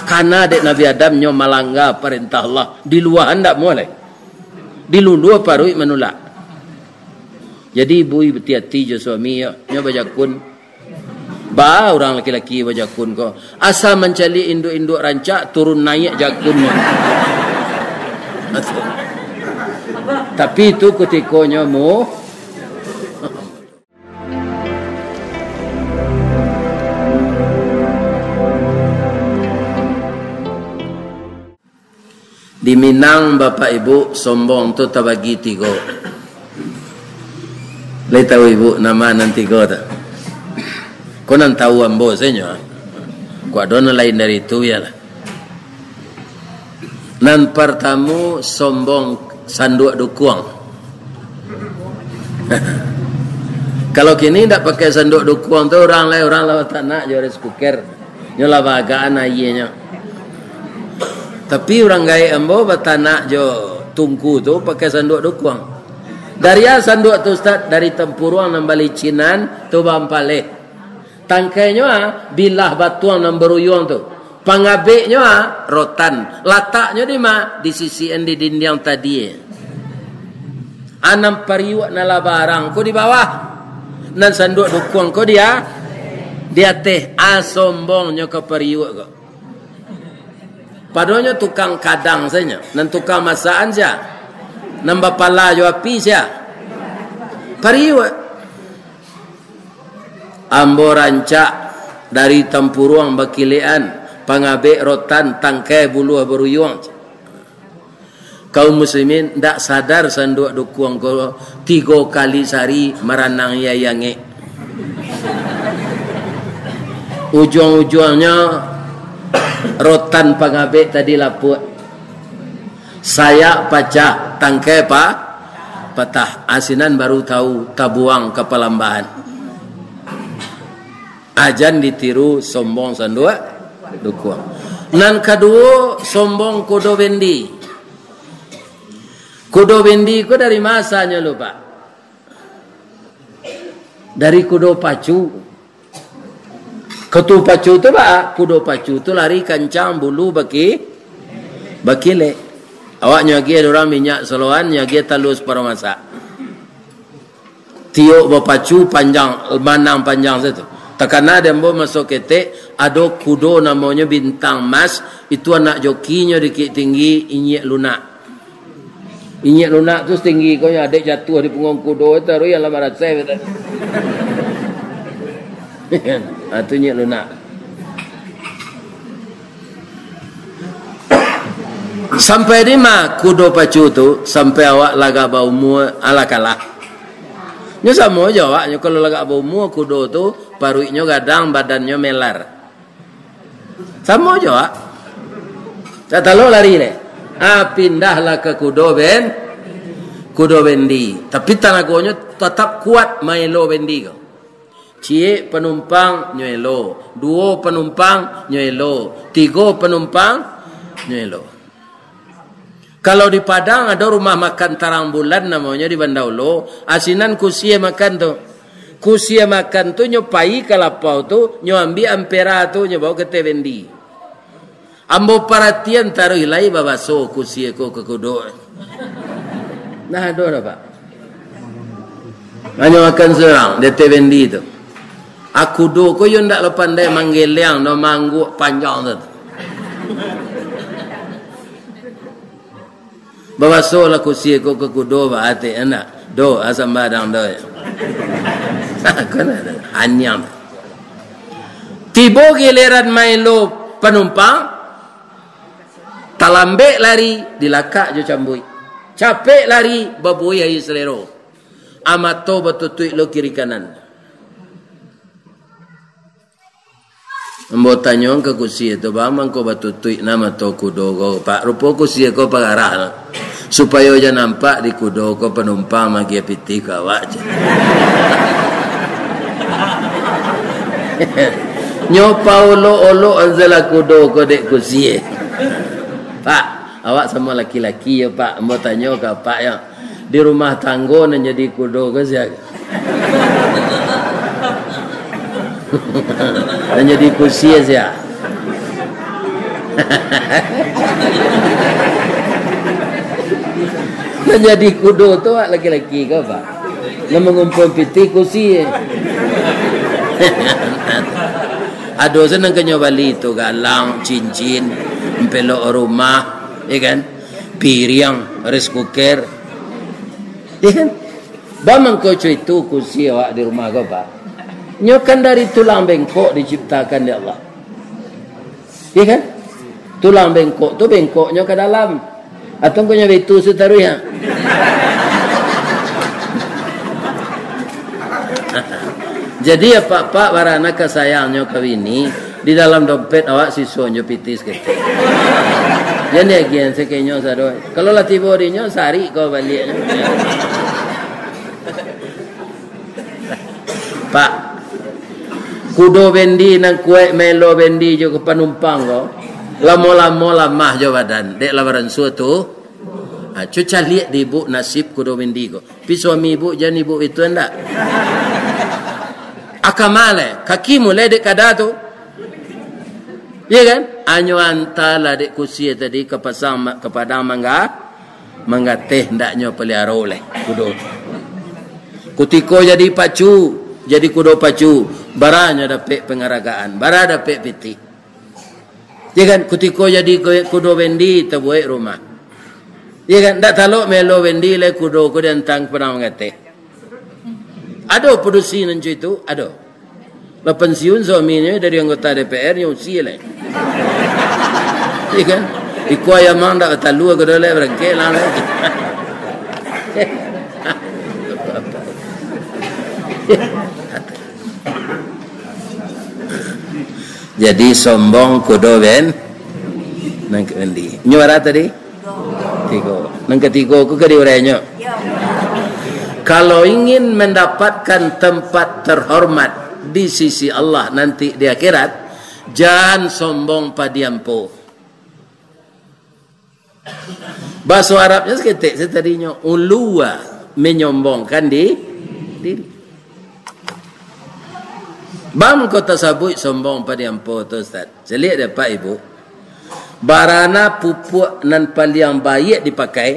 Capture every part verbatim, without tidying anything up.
Kana dek Nabi Adam nyo malangga parentah Allah. Di lua ndak buliah. Di luluah paruik manulak. Jadi, ibu hati-hati jo suami, yo. Nyo bajakun. Ba urang laki-laki bajakun ko. Asa mancaliak induak-induak rancak, turun naiak jakunnyo. Tapi itu kutikonyo mu-, Di Minang, Bapak Ibu, sombong tu tabagi tigo. Lai tahu Ibu nama nan tigo tu? Ko nan tahu ambo sajo. Kok ado nan lain dari itu, bialah. Nan partamo, sombong sanduak dukuang. Kalau kini ndak pakai sanduak dukuang tu, urang lai, urang lah batanak jo rice cooker. Nyo lah baagaan aianyo. Tapi urang gaek ambo batanak jo tungku tu pakai sanduak dukuang. Dari a sanduak tu, Ustaz? Dari tampuruang nan balicinan tu, baampaleh. Tangkainyo a, bilah batuang nan baruyuang tu. Pangabeknyo a, rotan. Lataknyo di ma? Disisikan di dindiang tadi. A nan pariuak nan lah barang ko di bawah. Nan sanduak dukuang ko di a-, di ateh. A sombongnyo ka pariuak ko. Padonyo tukang kadang sajo. Nan tukang masakan sia? Nan bapala jo api sia? Pariuak. Ambo rancak dari tampuruang bakilekan, pangabek rotan, tangkai buluah baruyuang. Kaum muslimin, ndak sadar sanduak dukuang ko tigo kali sahari maranang aia angek. Ujuang-ujuangnyo rotan pangabek tadi lapuak. Sayak pacah, tangkai pa-, patah. A sinan baru tahu tabuang ka palambahan. A jan ditiru sombong sanduak dukuang. Nan kaduo, sombong kudo bendi. Kudo bendi ko dari ma asalnyo lu, Pak? Dari kudo pacu. Kudo pacu tu, Pak, kudo pacu tu lari kancang, bulu baki-, bakilek. Awak nyo agiah dek urang minyak saloan, nyo agiah talua saparo masak. Tiok bapacu panjang, manang panjang sajo tu. Takana dek ambo maso ketek, ado kudo namonyo Bintang Mas, itu anak jokinyo Bukiktinggi, inyiak lunak. Inyiak lunak tu satinggi ko nyo, dek jatuah di pungguang kudo, taruih yang lah marasai, betul. Ha, tu inyiak lunak. Sampai di ma kudo pacu tu? Sampai awak lagak baumua, alah kalah. Nyo samo jo awak, nyo kalau lagak baumua kudo tu, paruiknyo gadang, badannyo melar. Samo jo awak. Dak talok lari deh. Ah, pindahlah ka kudo ben-, kudo bendi. Tapi tanagonyo tatap kuat maelo bendi ko. Ciek panumpang nyo elo, duo panumpang nyo elo, tigo panumpang nyo elo. Kalau di Padang ado rumah makan Tarang Bulan namonyo di Banda Ulo, a sinan kusie makan tu. Kusie makan tu nyo pai ka lapau tu, nyo ambiak ampera tu, nyo bao ka ateh bendi. Ambo paratian taruih lai babaso kusie ko ka kudo. Nah, ado dah, Pak. Hanyo makan surang di ateh bendi tu. A kudo ko yo ndak lo pandai manggeliang, no, maangguak panjang tu. Babasolah kusie ko ka kudo, ba atek, ndak? Do, asam badang do. Kan ado. Anyang. Tibo giliran maelo panumpang, talambek lari, dilakak jo cambuik. Capek lari, babuih aia salero. A mato batutuik lo kiri kanan. Ambo tanyo ka kusie tu, "Baa mangko batutuik na mato kudo ko, Pak?" "Rupo kusie ko pagarah, supayo jan nampak di kudo ko panumpang maagiah pitih ka awak," jar. Nyo paolok-olok an salah kudo ko dek kusie. "Pak, awak samo laki-laki yo, Pak. Ambo tanyo ka Apak yo, di rumah tanggo nan jadi kudo ko sia?" Nan jadi kusie sia? Nan jadi kudo tu awak laki-laki ko, Pak? Nan mangumpul pitih kusi. Ado se nan kanyo bali tu, galang, cincin, ampelok rumah, ya kan? Piriang, rice cooker. Ya kan? Ba mangko co itu kusi awak di rumah ko, Pak? Nyo kan dari tulang bengkok diciptakan dek Allah. Iya kan? Tulang bengkok tu bengkoknyo ka dalam. Atau engkonyo baitu sataruih, ya? Jadi, apak-apak, barana kasayangnyo ka bini, di dalam dompet awak sisonyo pitih saketek. Jan diagiahan sakenyo sado. Kalau lah tibo dinyo, sarik ko baliaknyo. Pak, kudo bendi nan kuaik maelo bendi jo ka panumpang ko, lamo-lamo lamah jo badan, dek lah baransua tu. Ha, cu caliak di ibuk nasib kudo bendi ko. Pi suami ibuk jan ibuk itu ndak? Akama lai, kaki mulai dek kada tu. Iya kan? Anyo antalah dek kusia tadi ka pasang ma-, ka padang mangga, manggateh ndaknyo paliaro lai kudo. Kutiko jadi pacu, jadi kudo pacu, baranyo dapek pangaragaan, bara dapek pitih. Ya kan, kutiko jadi ku-, kudo bendi tabuek rumah. Ya kan, ndak talok melo bendi lai kudo ko diantang ka padang manggateh. Ado padusi nan co itu, ado. Lah pansiun suaminyo dari anggota D P R nyo usia lai. Ya kan? Iko ayam ang ndak batalua ko do lai barangkek lah lai. Jadi sombong kudo ben-, nan ka bendi. Nyo bara tadi? Tigo. Nan katigo ko ka diurainyo. Kalau ingin mendapatkan tempat terhormat di sisi Allah nanti di akhirat, jan sombong padiam po. Baso Arabnyo saketek se tadinyo, uluwa, manyombongkan di-, diri. Baa mangko tasabuik sombong padiam po tu, Ustaz? Caliak dek Apak Ibu. Barana pupuak nan paliang baiak dipakai,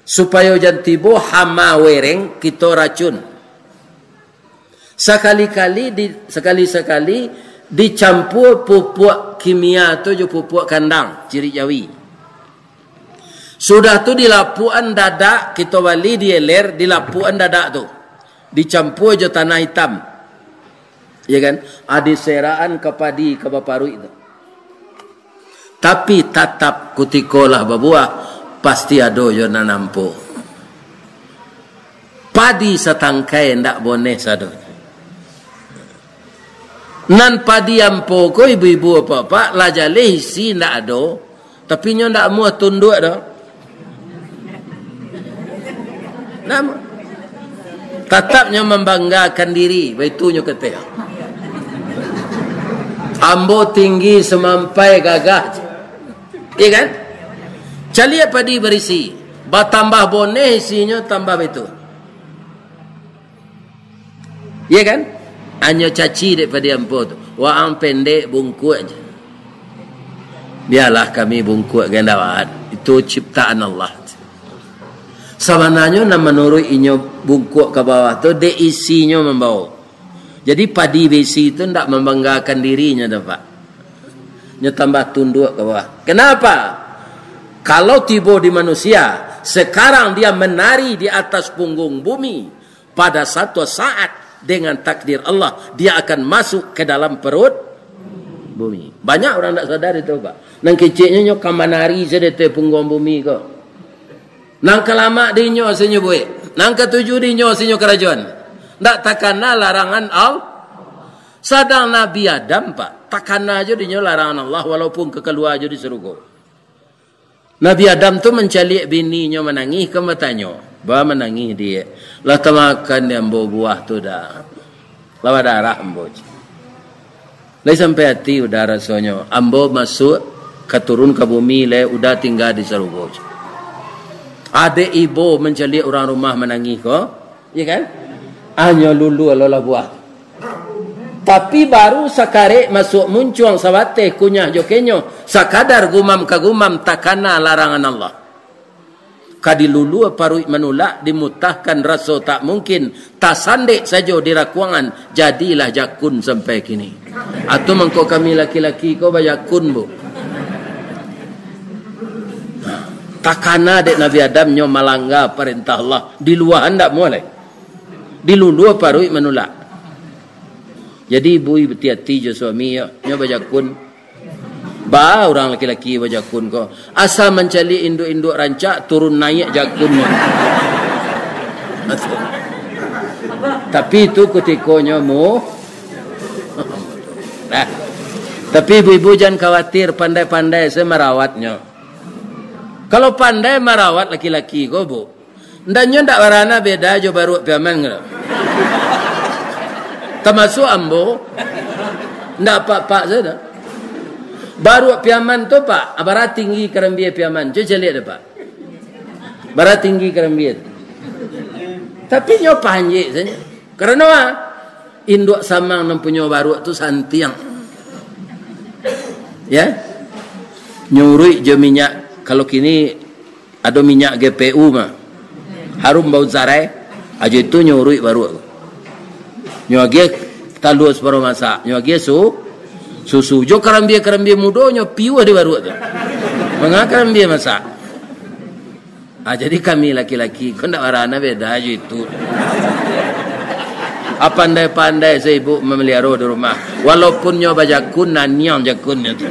supayo jan tibo hama wereng kito racun. Sakali-kali di, sakali-sakali dicampua pupuak kimia tu jo pupuak kandang, cirik jawi. Sudah tu dilapuakan dadak, kito bali di eler, dilapuakan dadak tu. Dicampua jo tanah itam. Ya kan? Adi seraan ka padi ka baparuik tu. Tapi tatap kutiko lah babuah, pasti ado jo nan ampo. Padi satangkai ndak boneh sado. Nan padi ampo ko ibu-ibu apak-apak lah jaleh isi ndak ado, tapi nyo ndak amuah tunduak doh. Namo. Tatap nyo mambanggakan diri, baitu nyo kateh. Ambo tinggi samampai gagah. Iya kan? Caliak padi barisi, batambah boneh isinyo tambah baitu. Iya kan? Anyo caci dek padi ampo tu. Waang pendek bungkuak je. Bialah kami bungkuak gandawat. Itu ciptaan Allah. Sabananyo nan manuruik inyo bungkuak ka bawah tu, dek isinyo mambao. Jadi padi besi tu ndak mambanggakan dirinyo tu, Pak. Nyo tambah tunduak ka bawah. Kenapa? Kalau tibo di manusia, sekarang dia menari di atas punggung bumi, pada satu saat dengan takdir Allah, dia akan masuk ke dalam perut bumi. Banyak urang ndak sadar itu, Pak. Nan keceknyo nyo ka manari sajo di punggung bumi ko. Nan kalamak dinyo asinyo buek. Nan katuju dinyo asinyo karajoan. Ndak takana larangan Allah. Sadang Nabi Adam, Pak, takana jo dinyo larangan Allah walaupun ka kalua jo di sarugo. Nabi Adam tu mancaliak bininyo manangih, kan batanyo, "Ba manangih, Diak? Lah tamakan dek ambo buah tu dah. Lah badarah ambo," cek. Lai sampai ati udah rasonyo, ambo masuak ka turun ka bumi lai, udah tingga di sarugo. Adek ibo mancaliak urang rumah manangih ko, iya kan? Anyo lulu alolah buah. Tapi baru sakarek masuak muncuang sabateh kunyah jo kenyo, sakadar gumam ka gumam takana larangan Allah. Ka dilulua paruik manulak, dimutahkan raso tak mungkin, tasandek sajo di rakuangan, jadilah jakun sampai kini. Atu mangko kami laki-laki ko bajakun, Bu. Takana dek Nabi Adam nyo malangga parentah Allah, di lua handak muah lai. Dilulua paruik manulak. Jadi ibu bati-ati jo suami yo, nyo bajakun. Ba urang laki-laki bajakun ko. Asa mancaliak induak-induak rancak, turun naiak jakunnyo. Tapi itu kutikonyo mu. Nah. Tapi ibu-ibu jan khawatir, pandai-pandai se marawatnyo. Kalau pandai marawat laki-laki ko, Bu, ndak nyo ndak barana beda jo baruak Piaman ko. Tamasuak ambo, ndak apak-apak se doh. Baruak Piaman tu, Pak, bara tinggi karambia Piaman. Cubo caliak deh, Pak. Bara tinggi karambia tu. Tapi nyo panjek sajo. Karano, ah, induak samang nan punyo baruak tu santiang. Ya? Nyo uruik jo minyak, kalau kini ado minyak G P U mah. Harum bau sarai, ajo itu nyo uruik baruak. Nyo agiah talua saparo masak, nyo agiah su-, susu. Jo karambia-karambia mudo nyo piuah di baruak tu. Manga karambia masak. Ah, jadi kami laki-laki ko ndak barana beda jo itu. Ah, pandai-pandai se ibu mamaliharo di rumah. Walaupun nyo bajakun, naniang jakunnyo tu.